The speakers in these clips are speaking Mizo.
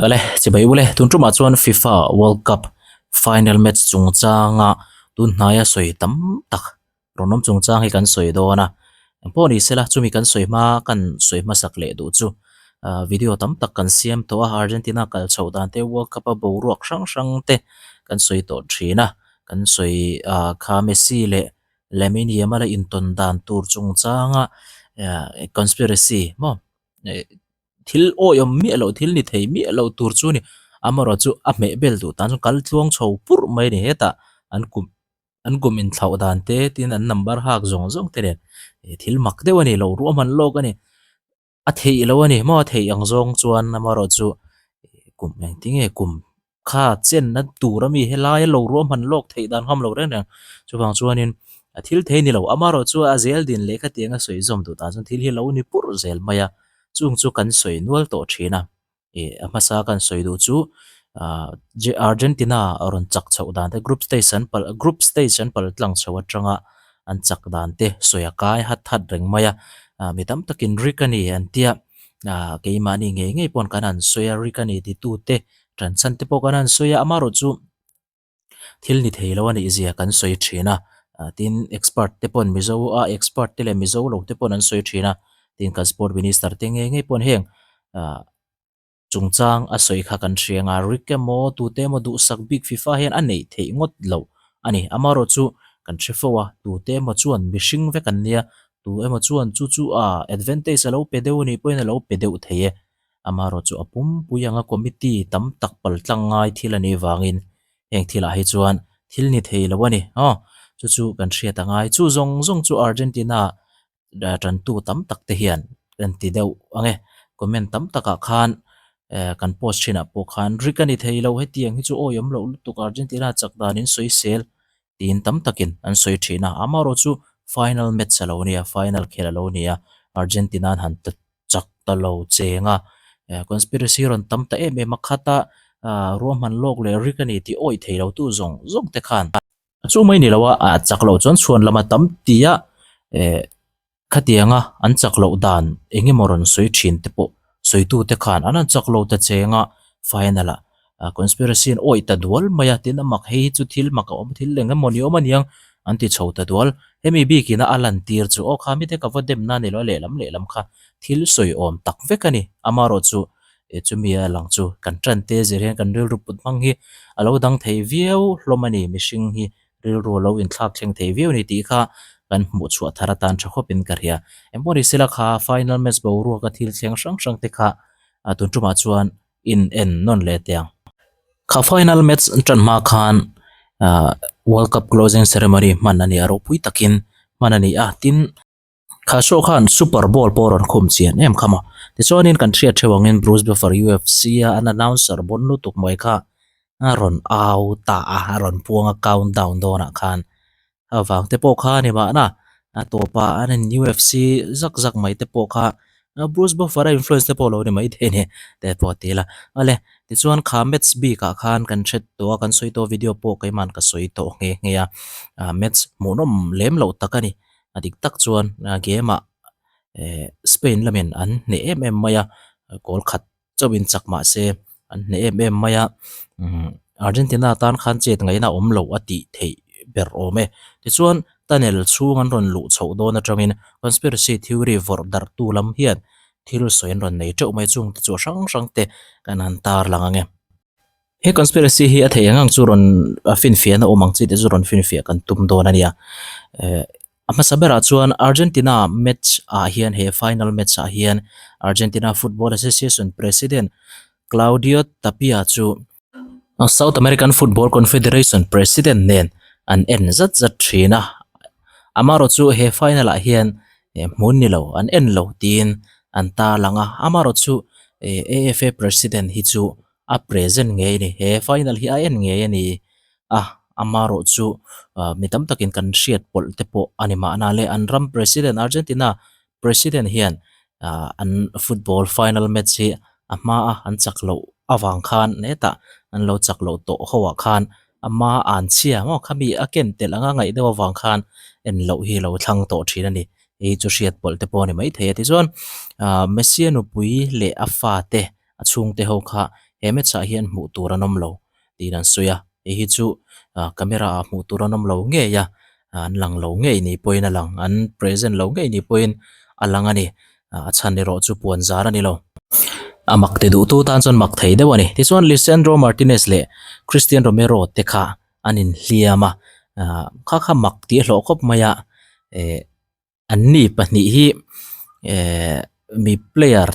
Awle, chibai ule, tun tumah chuan FIFA World Cup final match chungchanga tun hnaia sawi tam tak rawn awm chungchang hi kan sawi dawn a. Engpawh ni sela chumi kan sawi hma kan sawi hmasak leh duh chu video tam tak kan siam tawh a, Argentina kal chhoh dan te World Cup a boruak hrang hrang te kan sawi tawh thin a, kan sawi kha Messi leh Lamine Yamal a intawn dan tur chungchanga conspiracy maw Thil awih awm miah loh, thil ni thei miah loh tur chu a ni. Amaherawhchu a hmeh bel duh tan chuan kal tluang chho purh mai a ni. Hetah an kum an kum inthlauh dan te tin an number hak zawng zawng te nen thil mak deuh a ni lo, ruahman lawk a ni. A theih loh a ni maw a theih ang zawng chuan amaherawhchu kum engtinge kum kha chenna tur ami helaia lo ruahman lawk theih dan ngam lo reng reng. Chuvang chuanin a thil thei ni lo amaherawhchu a zel din leh khatianga sawi zawm duh dan chuan thil hi a lo ni purh zel mai a, chung chu kan sawi nual tawh thin a. Ih a hmasa kan sawi duh chu ah Argentina a rawn chak chhoh dan te group stage an palh group stage an pal tlang chho atanga an chak dan te sawi a kai hat hat reng mai a, ah mi tam takin rik a ni an tia ah keimahni ngei ngei paw'n kan han sawi a rik a ni titute Ṭan chhan te pawh kan han sawi a, amaherawhchu thil ni thei lo a nih zia kan sawi ṭhin a, tin expert te paw'n Mizo a expert te leh Mizo lo te paw'n an sawi ṭhin a, tin kan sport minister te ngei ngei paw'n heng ah chungchang a sawi kha kan hria ang a, rik emaw tute emaw duhsak bik FIFA hian a neih theih ngawt loh a ni, amaherawhchu kan hre fo a, tute emaw chuan mihring vek an nia, tu emaw chuan chu chu a advantage a lo pe deuh a nih pawhin a lo pe deuh thei e. Amaherawhchu a pumpui anga committee tam tak paltlang ngai thil a nih vangin heng thilah hi chuan thil ni thei lo a ni. Aw, chu chu kan hriat a ngai. Chu zawng zawng chu Argentina tantu tam tak te hian kan ti deuh ang e. Comment tam takah khan kan post thinah pawh khan rik a ni thei lo hetiang hi chu awiawm loh lutuk Argentina chak danin sawisel tiin tam takin an sawi thin a. Amaherawhchu final match a lo nia, final khel a lo nia, Argentina an han chak ta lo cheng a, conspiracy rawn tam ta em em a khat a, ruahman lawk leh rik a ni tih awih thei lo tu zawng zawng te khan. Chu mai ni lo a, chak loh chuan chhuan lama tam tia khatianga an chak loh dan eng emaw rawn sawi thin te pawh sawitu te khan an han chak lo ta cheng a, final ah conspiracy an awih ta dual mai a, tin a mak hei hi chu thil mak a awm thil eng emaw ni awm aniang an ti chho ta dual. Hemi bikin a lan tir chu aw kha mite ka va dem na ni lo a lehlam lehlam kha thil sawi awm tak vek a ni. Amaherawh chu chumi a lang chu kan tan te zir hian kan rilru put hmang hi a lo dang thei viau hlawm a ni mihring hi rilru a lo inthlak thleng thei viau a ni tih kha kan hmuh chhuah thar atan tha khawpin ka hria. Engpawh ni sela kha final match boruaka thil thleng hrang hrang te kha tun tumah chuan in en nawn leh teh ang. Kha final match an tan hma khan ah world cup closing ceremony hman a ni a ropui takin hman a ni a tin kha show khan super bowl pawh a rawn khum chian em kha maw tichuanin kan hriat theuh angin Bruce Buffer UFC a an announcer bawn lutuk mai kha a rawn au ta a a rawn puang a count down dawnah khan avang te pawh kha a ni mahna a tawpah an in UFC zak zak mai te pawh kha Bruce Buffer a influence te pawh lo ni mai thei a ni te pawh a ti la awle tichuan kha match bik ah khan kan hre tawh a kan sawi tawh video pawh keimahn ka sawi tawh nghe nghe a ah match hmuhnawm lem loh tak a ni a dik tak chuan game ah eh Spain lamin an hneh em em mai a goal khat chauhin chak mah se an hneh em em mai a umm Argentina tan khan chet ngaihna awm loh a tih theih ber awm e tichuan tunnel chhung an rawn luh chhoh dawn atangin conspiracy theory vawrh darh tu lam hian thil sawi an rawn nei teuh mai chung te chu hrang hrang te kan han tar lang ang e. He conspiracy hi a theih ang ang chu rawn a finfiahna awm ang chi te chu rawn finfiah kan tum dawn a nia eh A hmasa berah chuan Argentina match ah hian he final match ah hian Argentina Football Association President Claudio Tapia chu South American Football Confederation President nen an en zat zat thin a. Amaherawh chu he final ah hian hmun ni lo an en lo tiin an tarlang a. Amaherawh chu AFA President hi chu a present ngei a ni he final hi a en ngei a ni a amaherawh chu ah mi tam takin kan hriat pawlh te pawh a ni mahna le an ram president Argentina president hian ah an football final match hi a hma a an chak loh avang khan hetah an lo chak loh tawh ho ah khan ama an chhia maw khami a ken telh anga ngaih deuh avang khan en loh hi a lo thlang tawh thin a ni hei chu hriat pawlh te pawh a ni maithei a tichuan ah Messi a nupui leh a fate. A chhungte ho kha He match ah hian hmuh tur an awm lo tiin an sawi a, hei hi chu ah camera ah hmuh tur an awm lo ngei a, an lang lo ngei ni pawhin a lang, an present lo ngei ni pawhin a lang a ni, a chhan erawh chu puan zar a ni lo. A mak ti duhtu tan chuan mak thei deuh a ni. Tichuan Lisandro Martinez leh Cristian Romero te kha an inhliam a, ah kha kha mak tih a hlawh khawp mai a, eh Anni pahnih hi ehh mi player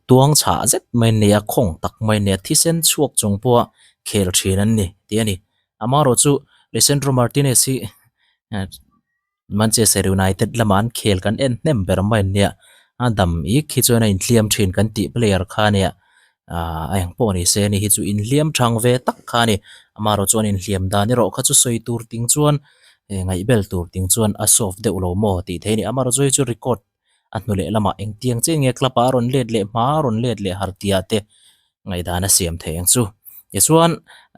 tuang chhah zet mai an nei a khawng tak mai an nei a thisen chhuak chung pawha khel thin an ni tih a ni amaherawhchu Lisandro Martinez hi Manchester United lamah an khel kan en hnem ber mai an nia a dam ik hi chuan a inhliam thin kan tih player kha a nia ahh a eng pawh ni se ani hi chu inhliam thang ve tak kha a ni amaherawhchu chuan inhliam dan erawh kha chu sawi tur ting chuan eh ngaihbel tur ting chuan a soft deuh lo maw tih theih a ni amaherawhchu hei chu record a hnu leh lamah engtiang chiah nge club ah a rawn let leh hma a rawn let leh har tia te ngaihdan a siam theih ang chu tichuan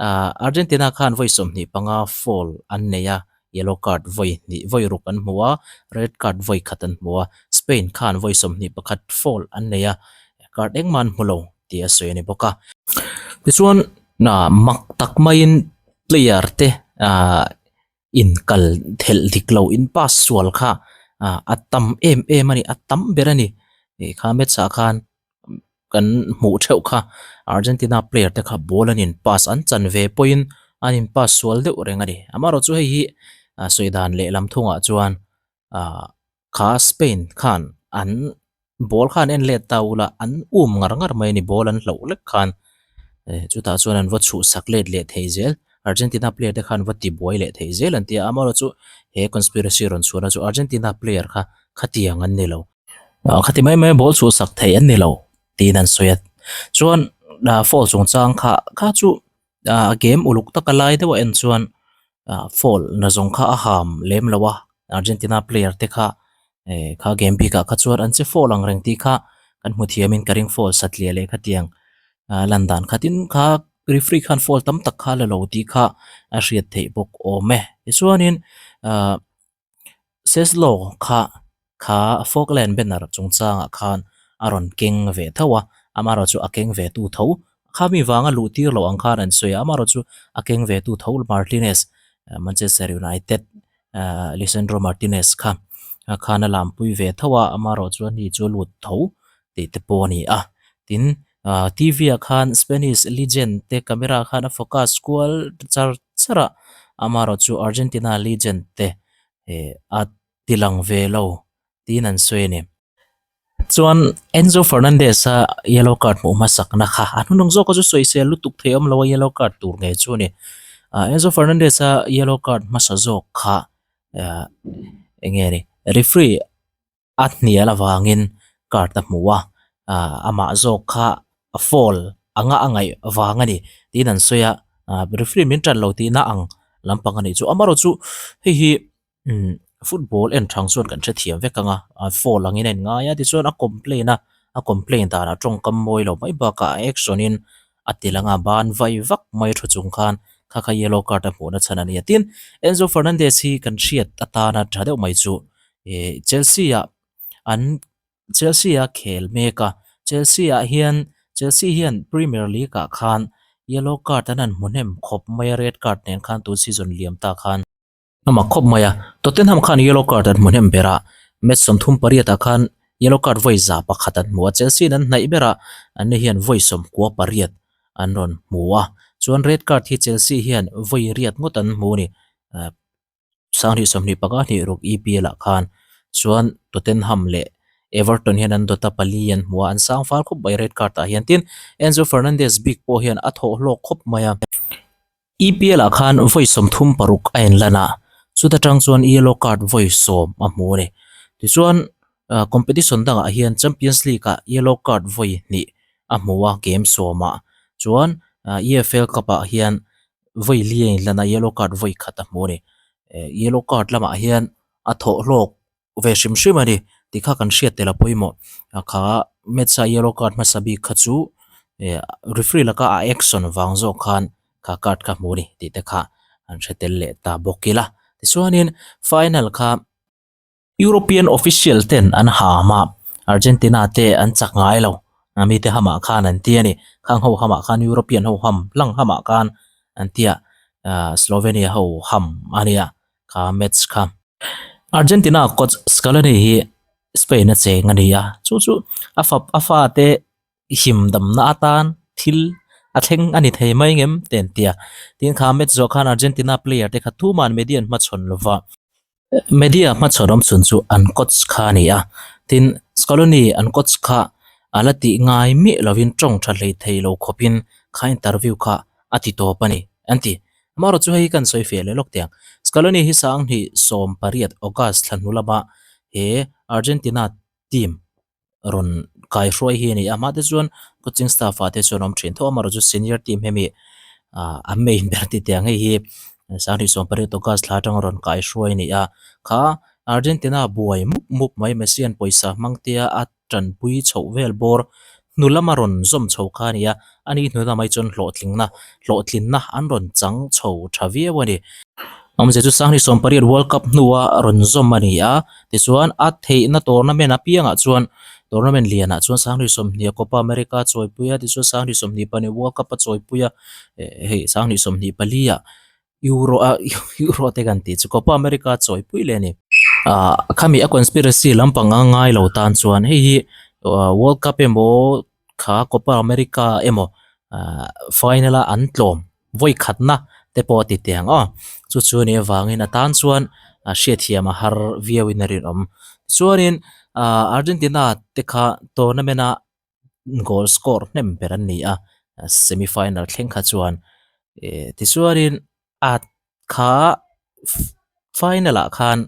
ahh Argentina khan vawi 25 foul an nei a. Yellow card vawi hnih vawi ruk an hmu a, red card vawi khat an hmu a, Spain khan vawi 21 foul an nei a, card engmah an hmu lo tih a sawi a ni bawk a. Tichuan mak tak maiin player te ah inkal thelh dik lo in pass sual kha a tam em em a ni, a tam ber a ni. Kha match ah khan kan hmuh theuh kha Argentina player te kha ball an in pass an chan ve pawhin an in pass sual deuh reng a ni amaherawh chu hei hi a sawi dan lehlam thungah chuan ah kha Spain khan an ball khan en let ta ula an um ngar ngar mai a ni ball an hloh lek khan eh chutah chuan an va chhuhsak let leh thei zel Argentina player te khan va ti buai leh thei zel an ti a amaherawh chu he conspiracy rawn chhuahna chu Argentina player kha khatiang an ni lo. Khati mai mai ball chhuhsak theih an ni lo tiin an sawi a chuan ah foul chungchang kha kha chu ah game uluk taka lai deuh a en chuan ah foul na zawng kha a ham lem lo a Argentina player te kha eh kha game bikah kha chuan an che foul ang reng tih kha kan hmu thiamin ka ring foul satliah leh khatiang ah lan dan kha tin kha referee khan foul tam tak kha la lo tih kha a hriat theih bawk awm e tichuanin ah. Seslo kha kha Falkland banner chungchangah khan a rawn keng ve tho a, amaherawhchu a keng ve tu tho. Khami vanga luh tir loh ang khan an sawi a, amaherawhchu a keng ve tu tho Martinez, Manchester United Lisandro Martinez kha khan a lampui ve tho a, amaherawhchu ani chu a lut tho tih te pawh a ni a. Tin, TV ah khan Spanish legend te camera khan a focus kual char char a, amaherawhchu Argentina legend te eh a ti lang ve lo tiin an sawi a ni. Chuan Enzo Fernandez-a yellow card hmuh hmasakna kha a hnunawng zawk a chu sawisel lutuk thei awm lo a yellow card tur ngei chu a ni. Ah Enzo Fernandez-a yellow card hmasa zawk kha eh eng nge ni referee a hnial avangin card a hmu a ah amah zawk kha a foul anga a ngaih vang a ni tiin an sawi a ah referee min tan lo tihna ang lampang a nih chu amaherawhchu hei hi umm football en thang chuan kan hrethiam vek ang a a foul angin a inngai a tichuan a complain a a complain danah tawngkam mawi lo mai bakah a action in a ti lang a ban vai vak mai thu chung khan kha kha yellow card a hmuhna chhan a ni a tin Enzo Fernandez hi kan hriat atana tha deuh mai chu eh Chelsea ah an Chelsea a khel mek a Chelsea ah hian Chelsea hian Premier League ah khan yellow card an han hmu hnem khawp mai a red card nen khan tun season liam ta khan. A mak khawp mai a, Tottenham khan yellow card an hmu hnem ber a, match 38 ah khan yellow card vawi 100 an hmu a, Chelsea in an hnaih ber a, anni hian vawi 98 an rawn hmu a, chuan red card hi Chelsea hian vawi riat ngawt an hmu a ni, 2025 hnih ruk EPL ah khan chuan Tottenham leh Everton hian an dawt a, pali an hmu a, an sang fal khawp mai red card ah hian, tin Enzo Fernandez bik pawh hian a thawh hlawk khawp mai a. EPL ah khan vawi 36 a inlan a, chuta tang chuan yellow card vawi 10 a hmu a ni. Tichuan competition dangah hian Champions League ah yellow card vawi hnih a hmu a game 10 ah, chuan EFL Cup ah hian vawi li a inlan a yellow card vawi khat a hmu a ni. Yellow card lamah hian a thawh hlawk ve hrim hrim a ni tih kha kan hriat tel a pawimawh a kha match a yellow card hmasa bik kha chu eh referee laka a action vang zawk khan kha card kha hmu a ni tih te kha an hre tel leh ta bawk ila tichuanin final kha European official ten an ham a Argentina te an chak ngai lo. Mite hamah khan an ti a ni. Khang ho hamah khan European ho ham hlang hamah khan an ti a, Slovenia ho ham a nia kha match kha. Argentina coach Scaloni hi Spain a cheng a ni a, chu chu a fap a fate him damna atan thil a thleng a ni thei mai ngem te an ti a. Tin kha match zawh khan Argentina player te kha tuman media an hmachhawn lova. Media hmachhawn awm chhun chu an coach kha a ni a, tin Scaloni an coach kha a la tih ngai miah lovin tawng tha hlei thei lo khawpin kha interview kha a ti tawp a ni an ti. Amaherawh chu hei hi kan sawi fiah leh lawk teh ang. Scaloni hi sanghnih 18 August thla hnu lama he Argentina team rawn kai hruai hi a ni a hma te chuan coaching staff ah te chuan a awm thin tho a amaherawhchu senior team hemi ah an main ber ti teh ang hei hi sanghnih 18 August thla atanga rawn kai hruai a ni a kha Argentina buai mup mup mai Messi an pawisa hmang te a tanpui chhoh vel bawr hnu lama rawn zawm chho kha a ni a ani hnu lamah hi chuan hlawhtlingna hlawhtlinna an rawn chang chho tha viau a ni. Awmzia chu sanghnih 18 World Cup hnua rawn zawm a ni a Tichuan, a theihna tournament apiangah chuan tournament lianah chuan sanghnih 20 a Copa America a chawipui a, tichuan sanghnih 24 World Cup a chawipui a, hei sanghnih 24 ah Euro a Euro te kan tih chu Copa America a chawipui leh a ni. Ah khami a conspiracy lampang a ngai lo tan chuan hei hi World Cup emaw kha Copa America emaw ah final a an tlawm. vawi khatna te pawh a ti teh ang aw chu chu a nih avangin a tan chuan a hriatthiam a har viau in a rinawm chuanin ah Argentina te kha tournament a goal score hnem ber an ni a semi final thleng kha chuan eh tichuanin a kha final ah khan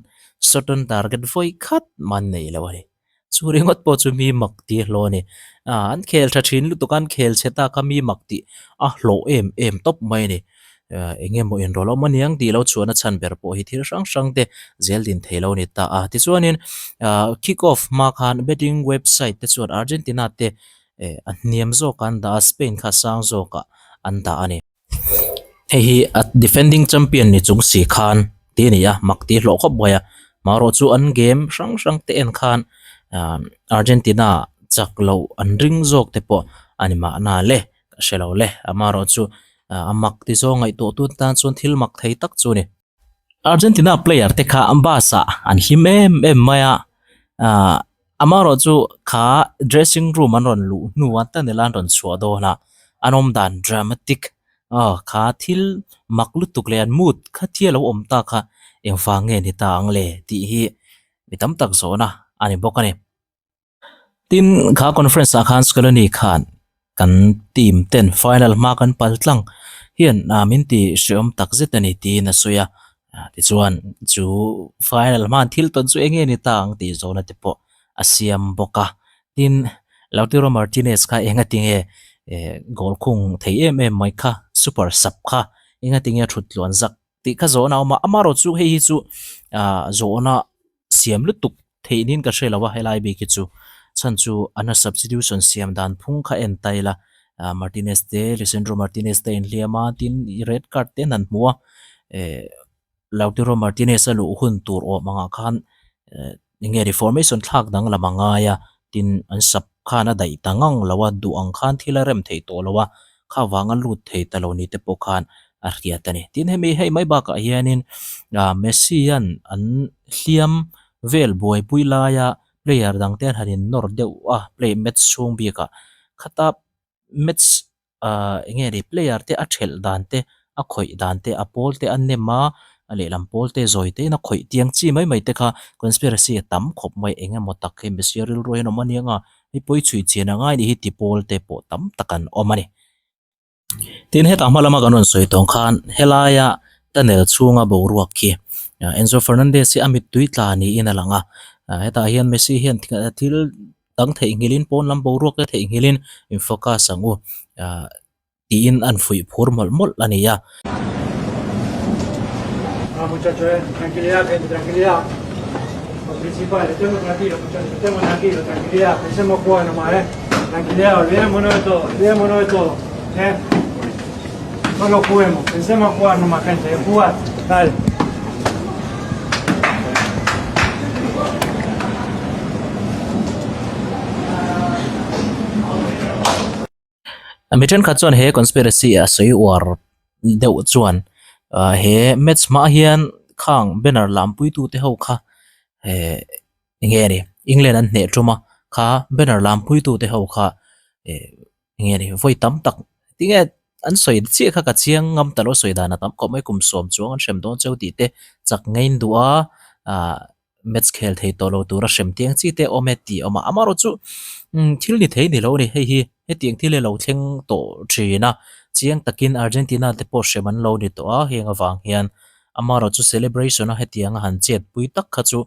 shot on target vawi khat mah an nei lo a ni. Chu ringawt pawh chu mi mak tih a hlawh a ni. Aaa an khel tha thin lutuk a, an khel chhe tak a mi mak tih a hlawh em em tawp mai a ni. Aaa eng emaw inrawlh awm aniang tih lo chhuahna chhan ber pawh hi thil hrang hrang te zel din thei lo a ni ta a. Tichuanin aaa kick off hma khan betting website te chuan Argentina te eh a hniam zawkah an dah a, Spain kha a sang zawkah an dah a ni. Hei hi a defending champion ni chung si khan tih a ni a mak tih hlawh khawp mai a marawh chu an game hrang hrang te en khan ah Argentina chak loh an ring zawk te pawh a ni mahna le ka hre lo le amarawh chu a mak ti zawng ngaihtuah tun tan chuan thil mak thei tak chu a ni. Argentina player te kha bus ah an hlim em em mai a ah amaherawh chu kha dressing room an rawn luh hnu a tunnel an rawn chhuah dawn a an awm dan dramatic aw kha thil mak lutuk leh an mood kha thil a lo awm ta kha engvang nge ni ta ang le tih hi mi tam tak zawhna a ni bawk a ni. Tin, kha conference ah khan Scaloni khan kan team ten final hma kan pal tlang hian ah min ti hreawm tak zet a ni tiin a sawi a, tichuan chu final hma an thil tawn chu eng nge ni ta ang tih zawhna te pawh a siam bawk a. Tin, Lautaro Martinez kha eng a ti nge eh goal khung thei em em mai kha super sub kha eng a ti nge a thut tluan zak tih kha zawhna a awm a, amaherawh chu hei hi chu ah zawhna siam lutuk theih niin ka hre lo a helai bik hi chu chhan chu an a substitution siam dan phung kha en ta ila ah Martinez te Lisandro Martinez te a inhliam a tin red card te an han hmu a eh Lautaro Martinez a luh hun tur awm angah khan eh eng nge reformation thlak danglam a ngai a tin an sub khan a daih ta ngang lo a duh ang khan thil a rem thei tawh lo a kha vanga lut thei ta lo ni te pawh khan a hriat a ni. Tin hemi hei mai bakah hianin ah Messi hian an hliam vel buaipui laia player dang te an han in nawr deuh a play match chhung bikah khata match ah eng nge ni player te a thelh dan te a khawih dan te a pawl te a nem a a lehlam pawl te zawi te in a khawih tiang chi mai mai te kha conspiracy a tam khawp mai eng emaw tak hi Messi rilru hian awm aniang a hei pawi chhui chian a ngai ni hi ti pawl te pawh tam tak an awm a ni. Tin hetah hma lama kan rawn sawi tawng khan helaia tunnel chhunga boruak khi Enzo Fernandez hi a mittui tla niin a lang a, hetah hian Messi hian thil dang theihnghilhin pawn lam boruak te theihnghilhin in focus ang u tiin an fuih phur mawlh mawlh a ni a. Mi thenkhat chuan he conspiracy a sawi uar deuh chuan ah he match hmah hian khang banner lampuitu te ho kha eh eng nge ni England an hneh tum a kha banner lampuitu te ho kha eh eng nge ni vawi tam tak tinge an sawi chiah kha ka chiang ngam ta lo sawi dan a tam khawp mai kum sawm chuang an hrem dawn cheu tih te chak ngei in duh a ah match khel thei tawh lo tura hrem tiang chi te awm e tih a awm a amaherawhchu umm thil ni thei ni lo a ni hei hi hetiang thil hi a lo thleng tawh thin a chiang takin Argentina te pawh hrem an lo ni tawh a heng avang hian amaherawhchu celebration a hetiang a han chet pui tak kha chu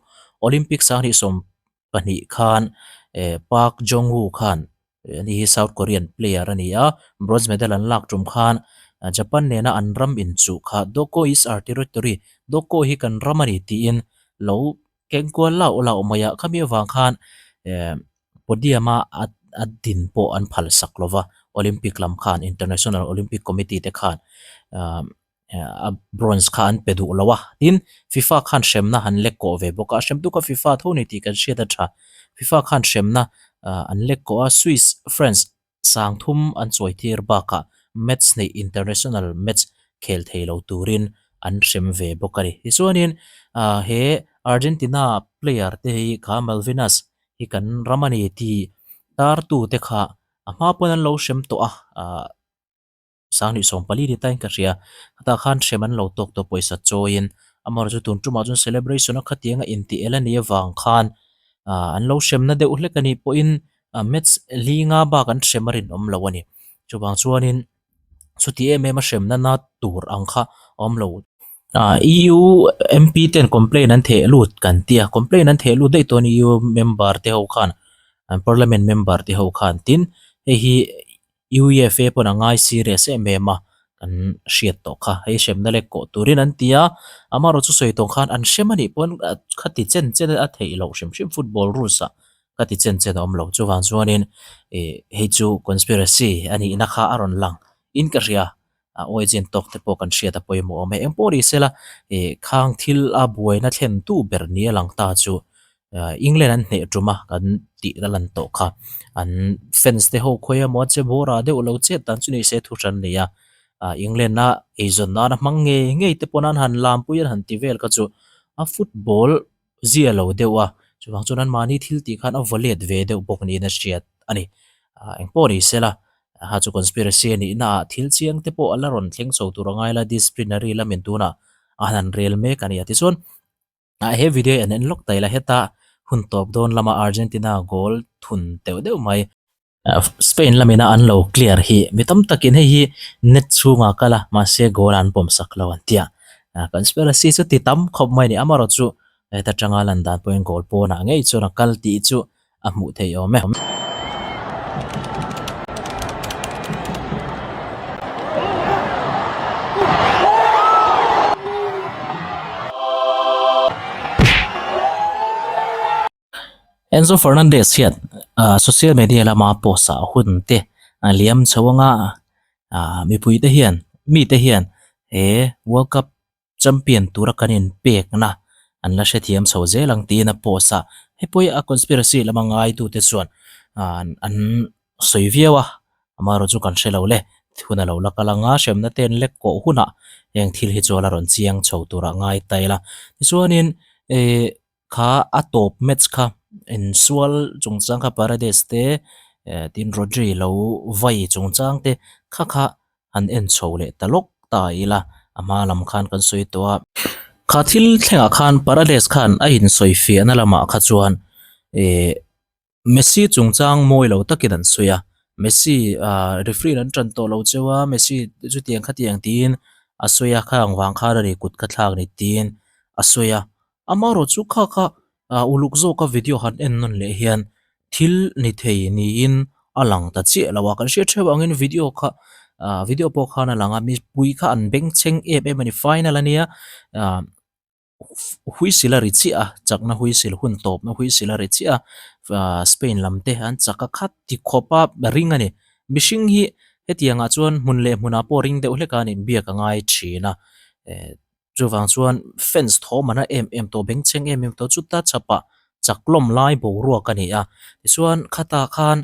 Olympics sanghnih 12 khan eh Park Jong-woo khan Ani hi South Korean player a ni a, bronze medal an lak tum khan Japan nena an ram inchuh kha Doko is our territory, Doko hi kan ram a ni tiin lo keng kual lau lau mai a, khami avang khan eh podium a a din pawh an phal sak lo va, Olympic lam khan International Olympic Committee te khan ah a bronze kha an pe duh lo a tin FIFA khan hremna han lek kawh ve bawk a a hrem tu kha FIFA tho ni tih kan hriat a tha FIFA khan hremna ah an lek kawh a Swiss France sang thum an chawi tir bakah match hnih international match khel thei lo turin an hrem ve bawk a ni tichuanin ah he Argentina player te hi kha Malvinas hi kan ram a ni tih tar tu te kha a hma pawn an lo hrem tawh a ah. Sanghnih 14 ni tain ka hria. Khatah khan hrem an lo tawk tawh pawisa chawiin amaherawhchu chu tun tumah chuan celebration a khatiang a intih el a nih avang khan ah an lo hremna deuh hlek a nih pawhin ah match linga bak an hrem a rinawm lo a ni. Chuvang chuanin chuti em em a hremna na tur ang kha a awm lo. Ah EU MP ten complaint an theh lut kan tia complaint an theh lut daih tawh a ni EU member te ho khan parliament member te ho khan tin hei hi. UEFA pawn a ngai serious em em a, kan hriat tawh kha. Hei hremna lek kawh turin an ti a, amaherawh chu sawi tawng khan an hrem a nih pawn khati chen chen a theih loh hrim hrim football rules ah khati chen chen a awm lo. Chuvang chuanin ih hei chu conspiracy a nihna kha a rawn lang in ka hria, a origin tawk te pawh kan hriat a pawimawh awm e. Engpawh ni sela ih khang thil a buaina thlen tu ber ni a lang ta chu England an hneh tum a kan tih a lan tawh kha an fans te ho khawi emaw a che bawr ah deuh lo chet dan chu ni se thu hran nei a ah England a eizawn nan a hmang ngei ngei te pawn an han lam pui an han ti vel kha chu a football zia lo deuh a chuvang chuan an mahni thil tih khan a vaw let ve deuh bawk niin a hriat a ni ah engpawh ni sela ha chu conspiracy a nih na ah thil chiang te pawh a la rawn thleng chho tur a ngai la disciplinary lamin tunah a han rel mek a ni a tichuan. Ah he video hi an en lawk taila heta hun tawp dawn lama Argentina goal thun teuh deuh mai. Spain lamina an lo clear hi mi tam takin hei hi net chhungah kal a mahse goal an pawm sak lo an tia. Conspiracy chu ti tam khawp mai a ni amaherawh chu heta tanga lan dan pawhin goal pawnah ngei chuan a kal tih chu a hmuh theih awm e. Enzo Fernandez hian social media lama post ah hun te a liam chho anga mipui te hian mite hian he world cup Champion tura kan inpekna an la hrethiam chho zel ang tiin a post a, hei pawh hi a conspiracy lama ngaitute chuan an sawi viau a, amaherawhchu kan hre lo le, hun a lo la kal anga hremna te an lek kawh hunah heng thil hi chu a la rawn chiang chho turah ngai ta ila. Tichuanin ih kha a tawp match kha insual chungchang kha Paredes te tin Rodri lo vai chungchang te kha kha an en chho leh ta lawk ta ila a hma lam khan kan sawi tawh a. Kha thil thlengah khan Paredes khan a insawi fiahna lamah kha chuan ih Messi chungchang mawi lo takin an sawi a, Messi ah referee an tan tawh lo cheu a, Messi chutiang khatiang tiin a sawi a, khang vang khan a ni kut kha thlak ni tiin a sawi a, amaherawh chu kha kha ah uluk zawka video han en nawn leh hian thil ni thei niin a lang ta chiah lo a, kan hriat theuh angin video kha ah video pawh khan a lang a, mipui kha an bengchheng em em a ni final a nia ah. Huisil a ri chiah a, chakna huisil hun tawpna huisil a ri chiah a, ahh Spain lam te an chak a khat ti khawp a ring a ni. Mihring hi hetiangah chuan hmun leh hmunah pawh ring deuh hlek a an inbiak a ngai thin a, eh chuvang chuan fans thawm an a em em tawh bengchheng em em tawh chuta chhapah chak lawm lai boruak a ni a, tichuan khatah khan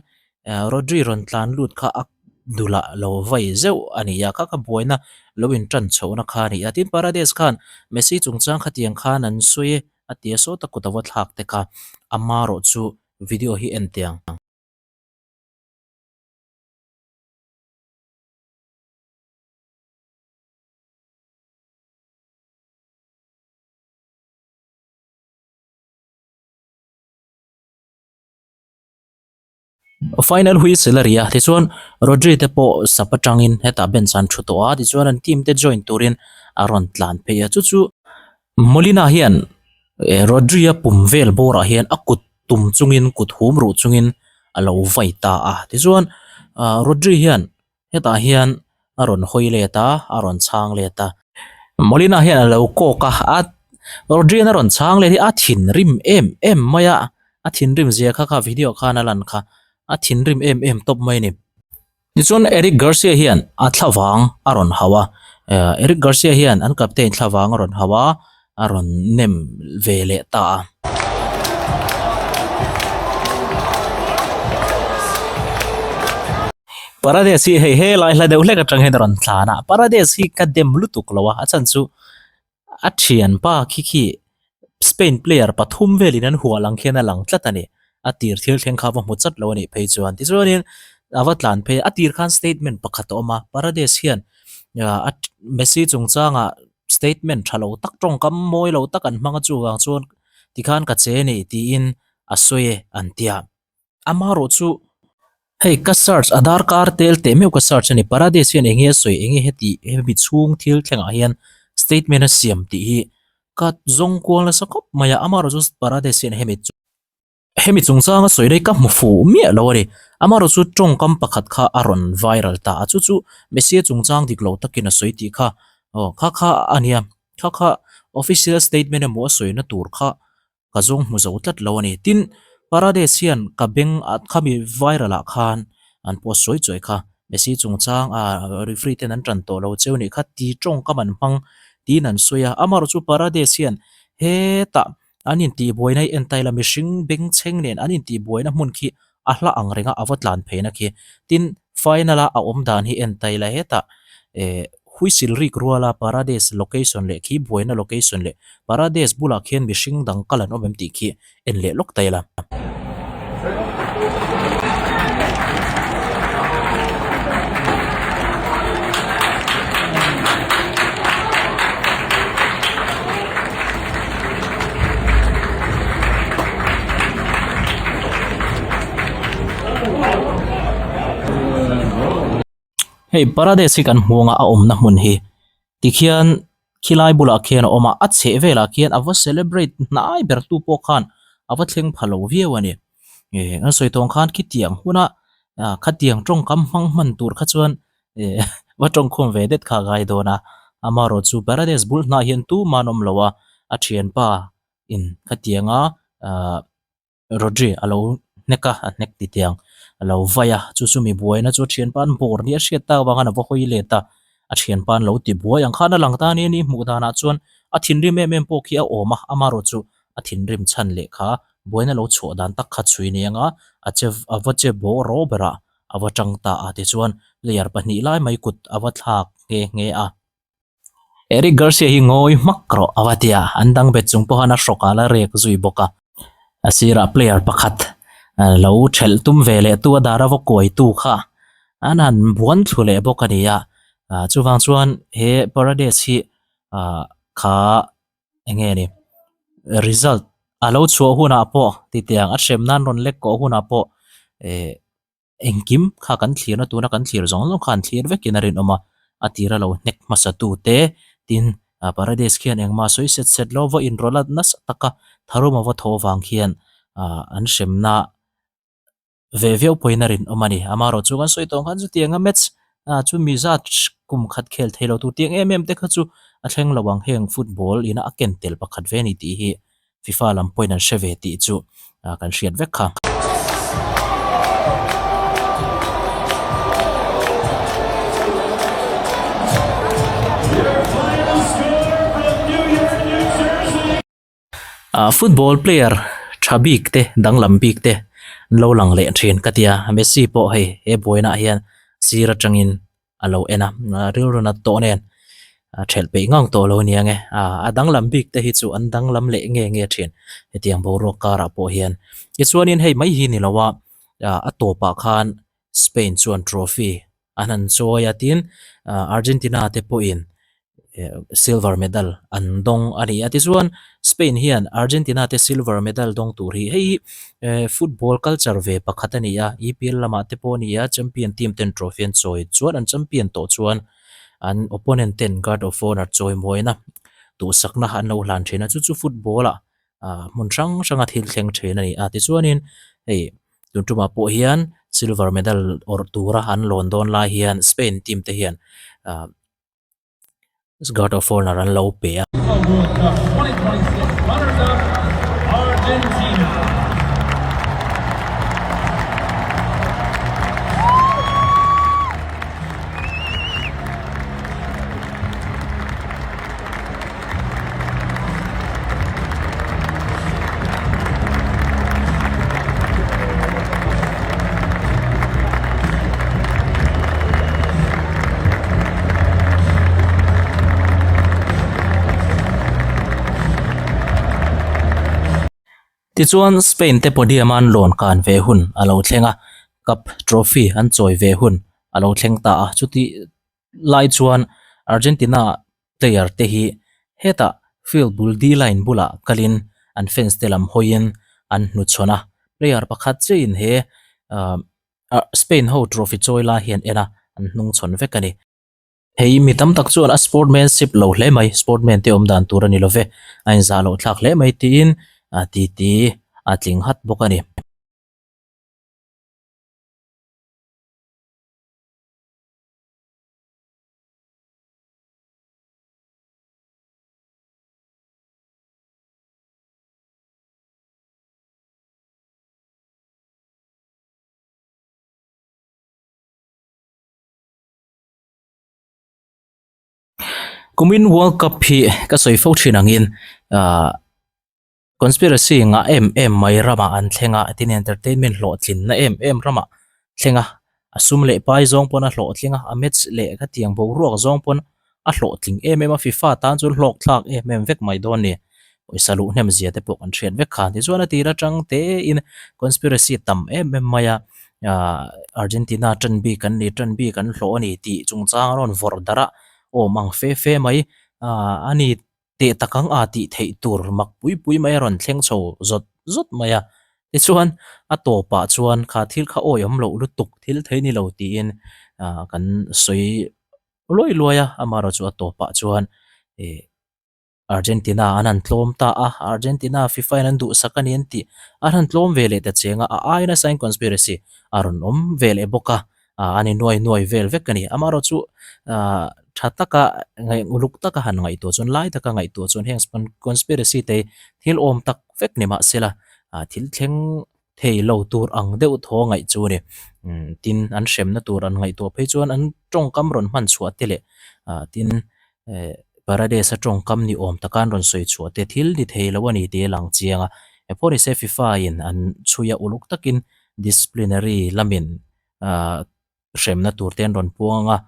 Rodri rawn tlan lut kha a. dulah lo vai zeuh a ni a, kha kha buaina lo in tan chhohna kha a ni a. Tin, Paredes khan Messi chungchang khatiang khan an sawi a ti a, sawta kut a va thlak te kha amarawh chu video hi en teh ang. Final whistle a ri a, tichuan Rodri te pawh sap atangin hetah bench an thu tawh a, tichuan an team te join turin a rawn tlan phei a, chu chu Molina hian Rodri a pum vel bawrah hian a kut tum chungin kut hum ruh chungin a lo vai ta a, tichuan Rodri hian Hetah hian a rawn hawi let a, a rawn chhang let a. Molina hian a lo kawk a, a Rodrian a rawn chhang let hi a thinrim em em mai a, a thinrim zia kha kha video khan a lan kha, a thinrim em em tawp mai a ni. Tichuan Eric Garcia hian a thlavang a rawn hauh a, Eric Garcia hian an captain thlavang a rawn hauh a, a rawn nem ve leh ta a. Paredes hi hei helai hla deuh hlek atang hian a rawn tlan a, Paredes hi ka dem lutuk lo a, a chhan chu a thianpa khi khi Spain player pathum velin an hual ang khian a lang tlat a ni, a tir thil thleng kha va hmu chat lo a nih phei chuan tichuanin a va tlan phei a, a tir khan statement pakhat a awm a, Paredes hian a Messi chungchangah statement tha lo tak tawngkam mawi lo tak an hmang a chuvang chuan tikhan ka che ni tiin a sawi e an ti a amaherawh chu hei ka search a darkar tel teh meuh ka search a ni Paredes hian eng nge a sawi eng nge heti hemi chhung thil thlengah hian statement a siam tih hi ka zawng kual nasa khawp mai a amaherawh chu Paredes hian hemi chu. Hemi chungchanga sawi daih ka hmu fuh miah lo a ni. Amaherawh chu tawngkam pakhat kha a rawn viral ta a, chu chu Messi chungchang dik lo takin a sawi tih kha aw kha kha a nia, kha kha official statement emaw a sawina tur kha ka zawng hmu zo tlat lo a ni. Tin, Paredes hian ka beng a khami viral ah khan an post sawi chawi kha Messi chungchang a referee ten an tan tawh lo cheu nih kha ti tawngkam an hmang tiin an sawi a, amaherawh chu Paredes hian hetah An intihbuaina hi entaila mihring bengchheng nen an intihbuaina hmun khi a hla ang renga a va tlan pheina khi. Tin, final a a awm dan hi entaila hetah eh whistle rik ruala Paredes location leh khi buaina location leh Paredes bulah khian mihring dang kal an awm em tih khi en leh lawk ta ila. Hei Paredes hi kan hmuh anga a awmna hmun hi tikhian Khilai bulah khian a awm a, a chheh velah khian a va celebrate hnai ber tu pawh khan a va thleng pha lo viau a ni. Ih an sawi tawng khan khitiang huna khatiang tawngkam hmang hman tur kha chuan ih va tawngkhum ve det kha a ngai dawn a, amaherawh chu Paredes bul hnah hian tumah an awm lo a, a thianpa in khatianga ah. Rodri a lo hnek a, a hnek ti tiang a lo vai a, chu chu mi buaina chu a thianpa an bawr nia hriat tak avang khan a va hawi let a, a thianpa an lo ti buai ang khan a lang ta a ni a ni hmuh danah chuan a thinrim em em pawh khi a awm a, amaherawh chu a thinrim chhan leh kha buaina lo chhuah dan tak kha chhui ni anga a che a va che bawh rawh berah a va tang ta a tichuan player pahnih lai mai kut a va thlak nghe nghe a. Eric Garcia hi ngawi hmak rawh a va ti a, an dang bet chung pawh khan a hrawk ah la rek zui bawk a. A sirah player pakhat lo thelh tum ve leh tu a dar a va kuai tu kha an han buan thlu leh bawk a ni a, chuvang chuan he Paredes hi kha eng nge ni result a lo chhuah hunah pawh titiang a hrem nan rawn lek kawh hunah pawh eh. Engkim kha kan thlirna tuna kan thlir zawng zawng khan thlir vekin a rinawm a, a tira lo hnek hmasa tu te, tin Paredes khian engmah sawi set set lo va inrawlh a nasa taka tharum a va thaw vang khian an hremna ve viau pawhin a rinawm a ni. Amaherawh chu kan sawi tawh ang khan chutianga match chu mi zat kum khat khel thei lo tur tiang em em te kha chu a thleng lo ang heng football ina a ken tel pakhat ve a ni tih hi FIFA lam pawhin an hre ve tih chu kan hriat vek kha. Football player tha bik te danglam bik te an lo lang leh thin ka tia Messi pawh hei he buainaah hian. Sir atangin a lo en a, rilru nat tawh nen a thelh peih ngang tawh lo ania nge. A danglam bik te hi chu an danglam leh nge nge thin hetiang boruak karah pawh hian. Tichuanin hei mai hi ni lo a, a tawpah khan Spain chuan trophy an han chawi a tin Argentina te pawhin silver medal an dawng a ni a. Tichuan Spain hian Argentina te silver medal dawng tur hi hei hi football culture ve pakhat a ni a, EPL lamah te pawh a ni a, champion team ten trophy an chawi chuan an champion tawh chuan an opponent ten guard of honour chawimawina duhsakna an lo hlan thin a, chu chu football ah hmun hrang hranga thil thleng thin a ni a. Tichuanin hei Tun tumah pawh hian silver medal awrh tura an lawn dawn lai hian Spain team te hian ah guard of honour an lo pe a. Tichuan Spain te podium a an lawn kan ve hun a lo thleng a, cup trophy an chawi ve hun a lo thleng ta a, chutih lai chuan Argentina player te hi hetah field bul D line bulah kalin an fans te lam hawiin an hnuchhawn a, player pakhat chiahin he ahh Spain ho trophy chawi lai hi an en a, an hnungchhawn vek a ni. Hei mi tam tak chuan a sportmanship lo hle mai, sportman te awm dan tur a ni lo ve, a inzah loh thlak hle mai tiin titi a tling hat bawk a ni. Kumin World Cup hi ka sawi fo thin angin ah conspiracy ngah em em mai ramah an thleng a tin entertainment hlawhtlinna em em ramah thleng a a sum leh pai zawng pawn a hlawhtling a a match leh ka tiang boruak zawng pawn a hlawhtling em em a FIFA tan chuan hlawk thlak em em vek mai dawn a ni pawisa luh hnem zia te pawh kan hriat vek kha tichuan a tir atang te in conspiracy tam em em mai a ah Argentina tan bik an ni tan bik an hlawh a ni tih chungchang a rawn vawrh darh a awm ang fe fe mai ah a ni. Teh tak ang a tih theih tur mak pui pui mai a rawn thleng chho zawt zawt mai a. Tichuan, a tawpah chuan kha thil kha awi awm loh lutuk thil thei ni lo tiin ah kan sawi luai luai a, amaherawh chu a tawpah chuan ih Argentina an han tlawm ta a, Argentina FIFA in an duhsak a ni an tih an han tlawm ve leh ta cheng a, a ai nasa in conspiracy a rawn awm ve leh bawk a. ah an innuai nuai vel vek a ni. Amaherawh chu ah tha taka ngaih uluk taka han ngaihtuah chuan lai taka ngaihtuah chuan heng conspiracy te hi thil awm tak vek ni mahsela ah thil thleng thei lo tur ang deuh thaw ngaih chu a ni. Umm tin an hremna tur an ngaihtuah phei chuan an tawngkam rawn hman chhuah te leh ah tin eh Paradise a tawngkam ni awm taka an rawn sawi chhuah te thil ni thei lo a ni tih a lang chiang a. Engpawhnise FIFA in an chhui a uluk takin disciplinary lamin ah hremna tur te an rawn puang a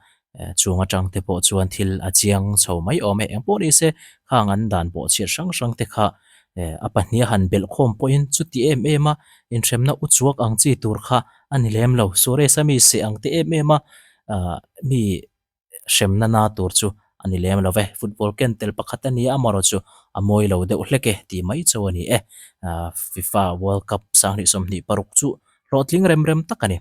chung atang te pawh chuan thil a chiang chho mai awm e engpawh ni se khang an dan pawh chhiat hrang hrang te kha eh a pahnih a han belh khawm pawhin chuti em em a inhremna u chuak ang chi tur kha a ni lem lo Suarez a mi seh ang te em em a ah mi hremna na tur chu a ni lem lo ve. Football ken tel pakhat a ni a, amaherawh chu a mawi lo deuh hlek e tih mai chu a ni e. FIFA World Cup 2026 chu hlawhtling rem rem tak a ni.